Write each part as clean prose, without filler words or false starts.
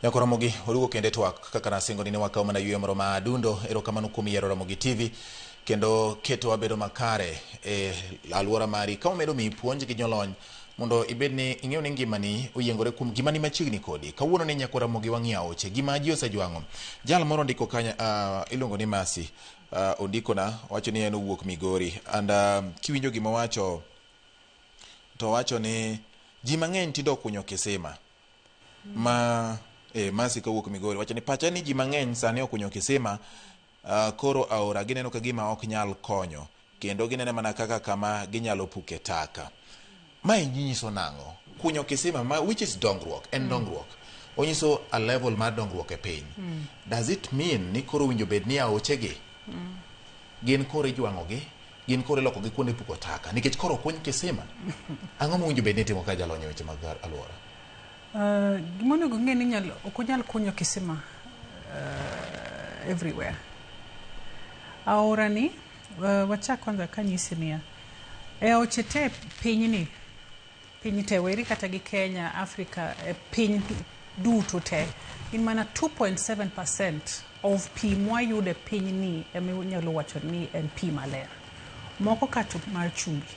Nyako Ramogi, orugo kendo e twak kaka nasingo ni ne wakawo mana yueyo moro ma adundo. Erokamano kuom yiero Ramogi TV kendo ketowa bedo makare e alwora mari ka wamedo miyi puonj gi jolony mondo ibed ni ing'eyo ni ngimani oyiengore kuom gima ni machiegni kodi. Kawuono ni Nyako Ramogi wang'iyo aoche, gima ji osejwang'o. Jal moro ondiko kanya, iluongo ni Mercy, ondikona, owacho ni en owuok Migori. And kiwinjo gima owacho, to owacho ni ji mang'eny tinde okunyo kisima. Ma Mercy kowuok Migori wacho ni pacha ni ji mang'eny sani okunyo kisima, koro aora gineno ka gima ok nyal konyo kendo ginene mana kaka kama ginyalo puke taka. Mae nyiso nang'o? Kunyo kisima ma which is dongruok, en dongruok. Onyiso a level mar dongruok e piny. Does it mean ni koro winjo bed ni aochegi gin koro ijwang'ogi, gin koro ilokogi kuonde puko taka nikech koro okuny kisima? Ang'o mowinjo bed ni itimo ka jalony e weche mag alwora? Gima onego ing'e ni nyalo, ok onyal kunyo kisima everywhere. Aora ni, wachak kwanza kanyisi niya, e aoche te pinyni, piny te weri kata gi Kenya, Africa, e piny duto te, in mana 2.7% of pi mwayudo e pinyni ema inyalo wacho ni en pi maler. Moko ka to mar chumbi.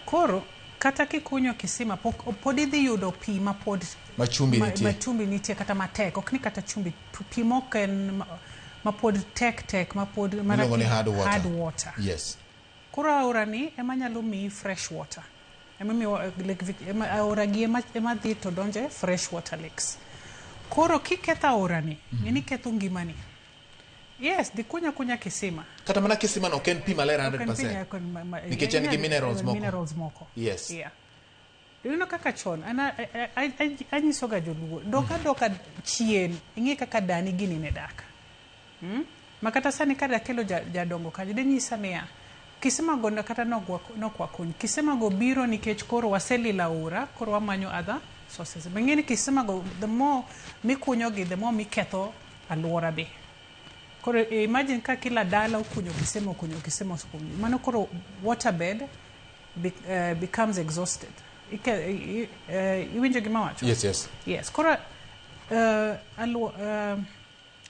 Koro kata kikunyo kisima pok, pod idhi yudo pi mapod Ma chumbi nitie. Ma chumbi nitie kata matek, ok ni kata chumbi, pi mok en mapod tek tek mapod mana Iluongo ni hard water. Hard water. Yes. Koro aora ni ema nyalo miyi fresh water. Ema Lake Vic, ema, aora gi ema, ema dhi to donje fresh water lakes. Koro kiketho aora ni, ng'e ni ketho ngimani. Yes, dhi kunya kunya kisima. Kata mana kisima no ok en pi maler Ok en pi 100%. Nikech en gi minerals moko. Minerals moko. Yes. Yeah. Ineno kaka chon, an anyisoga joluo, dok adoka chien, ing'e kaka dani gini ne dak. Ma kata sani ka dakelo jadongo kanyo, dinyisa niya, kisima go kata nokwakuny. Kisima go biro nikech koro waselilo aora, koro wamanyo other sources. Ing'e ni kisima go, the more mikunyo gi, the more miketho alwora be. Koro imagine ka kila dala okunyo kisima, okunyo kisima, okunyo. Mano koro waterbed becomes exhausted. Iwinjo gima awacho? Yes. Yes. Koro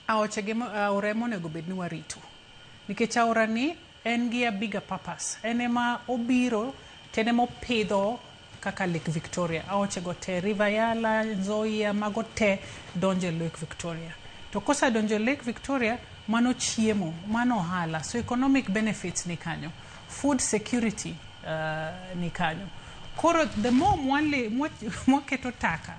aoche gi aora ema onego bed ni warito. Nikech aora ni en gi a bigger purpose. En ema obiro to en ema opidho kaka Lake Victoria. Aoche go te, River Yala, Nzoia, mago te donjo e Lake Victoria. To kosedonjo e Lake Victoria, mano chiemo, mano ohala. So economic benefits ni kanyo. Food security ni kanyo. Koro the more mwaketo taka,